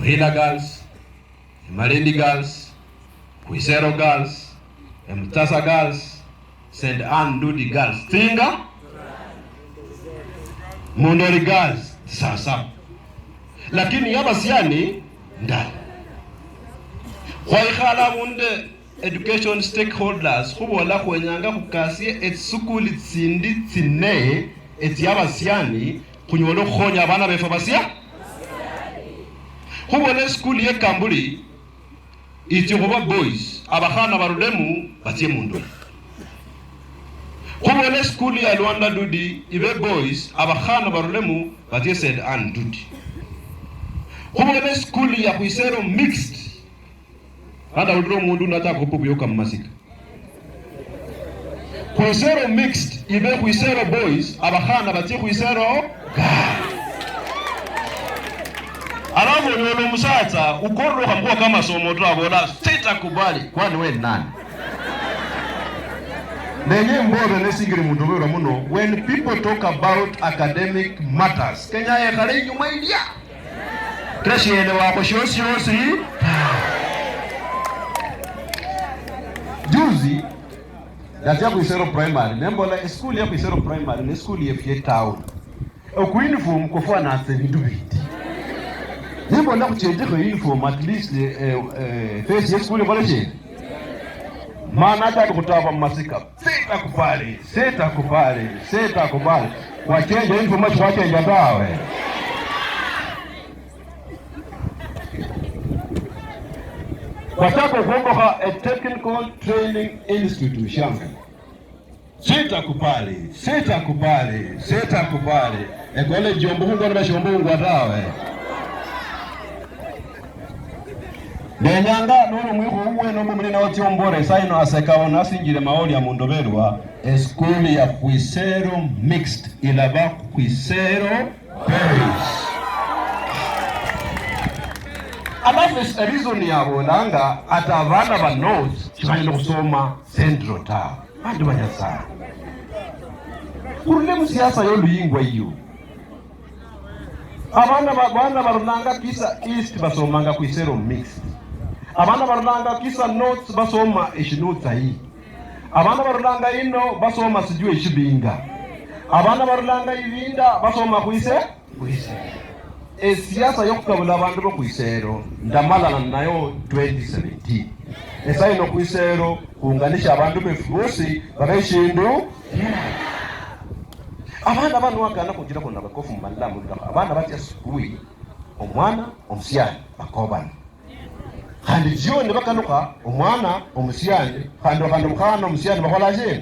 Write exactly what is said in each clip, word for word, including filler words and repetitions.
Buhila Girls, Malindi Girls, Khwisero Girls, Emutasa Girls, Saint Anne Ndudi Girls. Tsinga? Mundori Girls, sasa. Lakini yabasiani, ndala. Khwayikhala munde education stakeholders, khubola khwenyanga khukasie etsisukuli tsindi tsine etsiabasiani, khunyole okhukhonya abana befu basia. Khubola esikuli ye Kambuli itsie khuba boys, abakhana barulemu batsie Mundori. Khubola esikuli ya Luanda Dudi ibe boys, abakhana barulemu batsie Saint Anne Dudi. Khubola esikuli ya Khwisero mixed, nadawulira omundu nachaka khupa obuyoka mumasika. Khwisero mixed ibe Khwisero boys, abakhana batsie Khwisero girls. Alafu onyola omusatsa ukorolokha mukhuwa kamasomo to, abola, "Sitakubali." Kwani we nani? Nenye mbole nesingiri mundu obera muno, when people talk about academic matters, Kenya yekhale inyuma ilia. Teshielewakho shiosi shiosi tawe. Juzi, ndatsia Khwisero Primary, nembola esikuli ya Khwisero Primary ne esikuli yefu ye town. Oku uniform kufwanatsa ebindu bindi. Nembola khuchenjekho uniform at least, eh, eh, face ye esikuli ekhole shina. Mana achaka khutaba mumasika. Sitakubali, sitakubali, sitakubali. Khwachenja uniform, shikhwachenja tawe. Khwachaka okhwombokha a technical training institute mushiangu. Sitakubali, sitakubali, sitakubali. Ecollege yombokhungwa niba shiombongwa tawe. Nenyanga noli omwikho wuwe nomba omulina watsia ombore, esaa yino asekawo nasinjire maoli ya Mundoberwa, esikuli ya Khwisero mixed ilaba Khwisero Parish. Alafu es-, reason yabolanga ati abana ba North shibanyala khusoma Central tawe. Bandu ba Nyasaye. Khurule musiasa yoluyingwa iyo. Abana ba-, bana barulanga Kisa East basomanga Khwisero mixed. Abana barulanga Kisa North basoma eshinutsa hii. Abana barulanga ino basoma sijui eshibinga. Abana barulanga Ibinda basoma Khwise-, Khwisero. Esiasa yokhukabula abandu bo Khwisero ndamalana nayo twenty seventeen. Esaa yino Khwisero khunganisha abandu befu bosi babe eshindu. Abana bano wakana khunjira khuna bakofu mumalala mululakho. Abana batsia asubuhi, omwana, omusiani, bakobana. Khandi jioni nibakalukha, omwana, omusiani, khandi, khandi omukhana, omusiani, bakhola shina?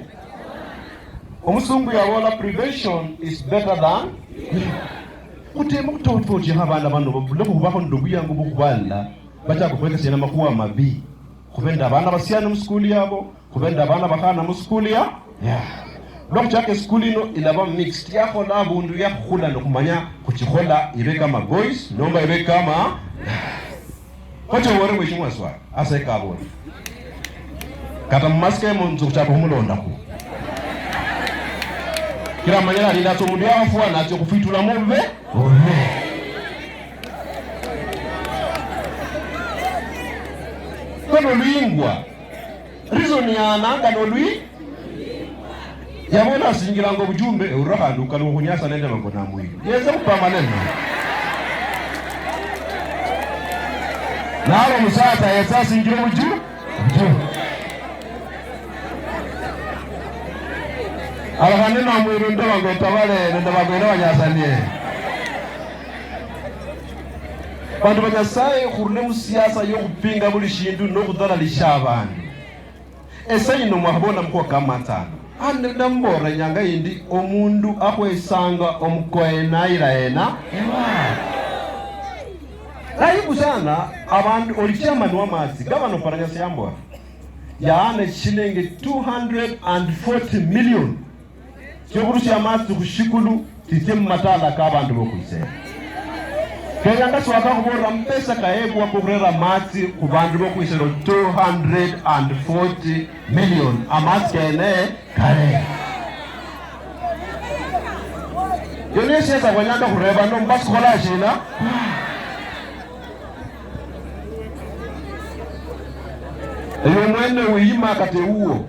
Omusungu yabola, "Prevention is better than cure." Khuteme khutofautisha abana bano, babule khubakho nende obuyangu bwo khubalala, bachaka khwekesiana amakhuwa amabi. Khube nende abana basiani musikuli yabo, khube nende abana bakhana musikuli ya, ya. Lwakhuchaka esikuli ino ilaba mixed, yakhola abundu yakhukhula nikhumanya khuchikhola ibe kama boys, nomba ibe kama Khocha obore mheshimiwa swali, ase kabore. Kata mumasika emo nzo kuchaka khumulondakho. Kila manyala alinda atsa omundu yakhafwa natsia okhufwitula mube, obe. Kono lwingwa, reason yananga nolwi, Yabona asingilanga obujumbe, ewulira khandi ukalukha khunyasa nende mango namwilu. Yetse khupambane ninaye. Nali omusatsa yetse asingile obuju-, obujumbe. Alokhane namwilu nende mango etabale, nende mango ene wanyasanie. Bandu ba Nyasaye, khurule musiasa yokhupinga buli shindu nokhudhalalisha abandu. Ese yino mwakhabona mukhuwa kamatsa ano. Ano ndamuboolera inyanga yindi, omundu akhwesanga omukoye nayira yena ewawe. Aibu sana, abandu, oli chairman wa matsi, gavana Oparanya siyambola. Yaana eshilingi two hundred and forty million. Chokhurusia amatsi khushikulu tsitsie mumatala kabandu bokhwisero. Kenyanga siwakha khubolera mapesa kaebwa kokhurera amatsi khubandu bokhwisero two hundred and forty million. Amatsi kene kale. Yo niyo siasa khwenyanga khureba nomba sikhola shina? Ewe mwene wiyima kata ewuwo,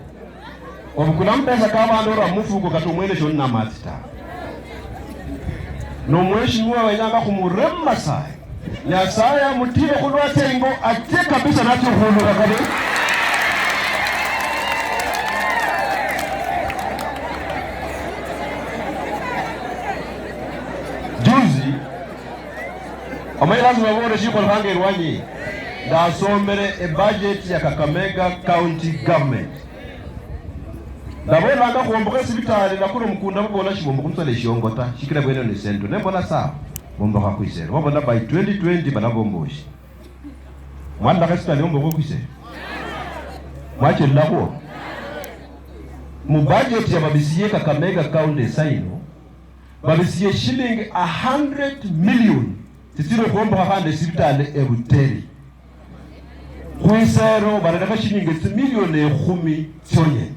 obukula amapesa kabandu ora mumufuko kata omwene sholi namatsi ta. Nomweshimiwa wenyanga khumurema sayi. Nyasaye amutire khulwatsa ingo atsie kabisa natsia okhulukha kabe. Juzi, omanye lazima babole shikholekhanga erwanyi. Ndasomere ebudget ya Kakamega County Government. Ndabolanga khwombokha esibitali, nakula omukunda babola shibombokha musala eshiongo ta, shikila bwene ni sento. Nembola sawa, bombokha khwisero. Babola by twenty twenty bala bomboshi. Mwalolakho esibitali yombokha khwisero? Mwachelelakhwo? Mu budget ya babisiye Kakamega County esaino, babisiye shilingi a hundred million tsitsile okhwombokha khandi esibitali e Buteri. Khwisero barelekho shilingi tsimilioni ekhumi tsionyene.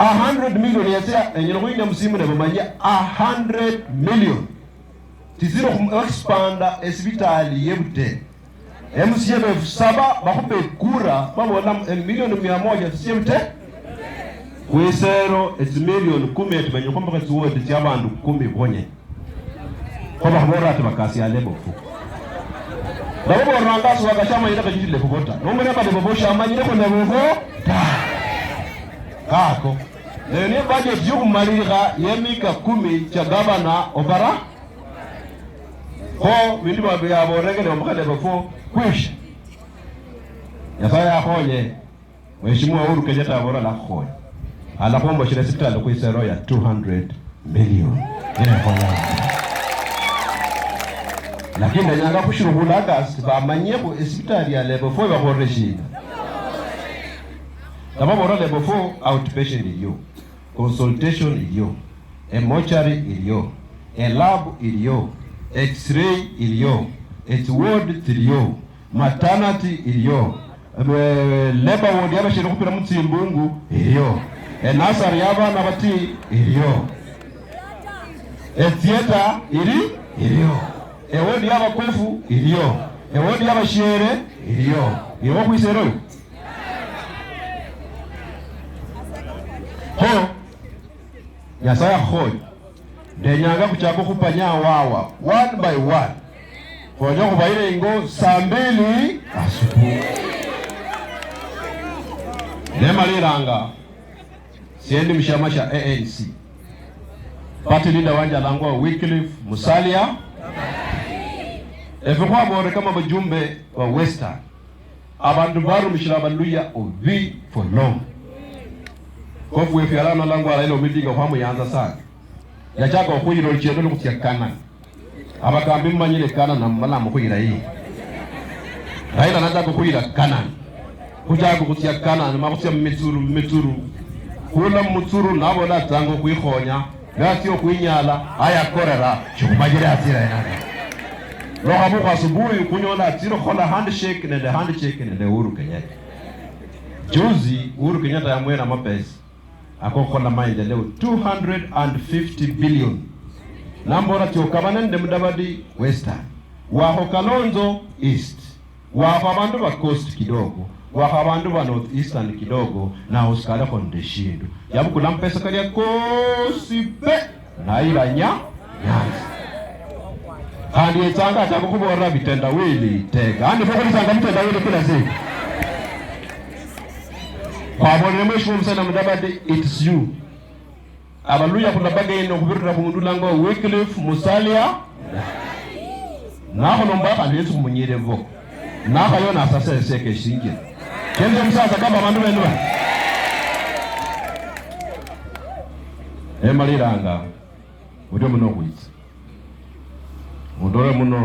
A hundred million yatsia, enyala khuyinia musimu ne bamanye a hundred million. Tsitsile khu expanda esibitali ye Buteri. M C A befu saba bakhupa ekura, babola emilioni mia moja tsitsie Buteri. Khwisero etsimilioni kumi eti benya khwombokha etsiwodi tsia bandu kumi bonye. Kho bakhubolera ati bakasia level four. Nabo boranga asi wakachama yina kachitile level four ta. Nomuremba level four shamanyile khu level four ta. Kako. Nayo niyo budget yokhumalilikha yemika kumi cha gavana Opara. Kho bindu bya-, byaborenge ne omukha level four kwisha. Nyasaye akhonye. Mheshimiwa Uhuru Kenyatta abola alakhukhonya. Alakhwomboshera esipitali khwisero ya two hundred million. Yekhola. Lakini ndenyanga khushiri khula August bamanyekho esipitali ya level four bakholere shina. Nababola level four outpatient iliyo. Consultation iliyo, emochari iliyo, elab iliyo, x-ray iliyo, etsiward tsiliyo, maternity iliyo, eh, labor ward yabashiri khupira mutsimbungu iliyo, enasari yabana bati iliyo, etheater ili iliyo, eward yabakofu iliyo, eward yabashiere iliyo. Iliwo khwisero? Kho Nyasaye akhukhonye. Ndenyanga khuchaka okhupanya awawa, one by one. Khwenya khubayire ingo saa mbili asubuhi. Nemaliranga, siendi mushiama shia A N C. Party leader wanje alangwa Wycliffe Musalia. Efwe khwaboore kama bajumbe ba Western. Abandu barumishila Abaluya obubi for long. Kofu wefu yali analangwa Raila Odinga, khwamuyanza sana. Yachaka okhuyira oluchendo lwokhutsia Canaan. Abakambi mumanyire Canaan, namala mukhuyira iyi. Raila nachaka okhuyira Canaan. Khuchaka okhutsia Canaan, ma khutsia mumitsuru, mumitsuru. Khula mumitsuru, nabola atsanga okhwikhonya. Natsia okhwinyala, ayakorera, shikhumanyire atsira hena ta. Nokhabukha asubuhi, khunyola atsire khukhola handshake nende, handshake nende Uhuru Kenyatta. Juzi, Uhuru Kenyatta yamwera amapesa ako khukhola maendeleo two hundred and fifty billion. Nambola tsia okabane nende Mudavadi Western. Wakho Kalonzo East. Wakho abandu ba Coast kidogo, wakho abandu ba North Eastern kidogo, nawe osikalekho nende shindu. Yabukula amapesa kalia kosi pe, nayira Nya-, Nyanza. Khandi yetsanga achaka khubolera vitendawili tega. Yaani fwe khulisanga vitendawili kila siku. Khwabolere Mheshimiwa Musalia Mudavadi, it's you. Abaluya khulabagaina okhubirira khumundu ulangwa Wycliffe Musalia. Nakholomba khandi yesi khumunyire vo. Nakhayona sasa eseke shinjira. Kenze musasa kamba abandu bene bano. Emaliranga, murio muno khwitsa. Mundole muno,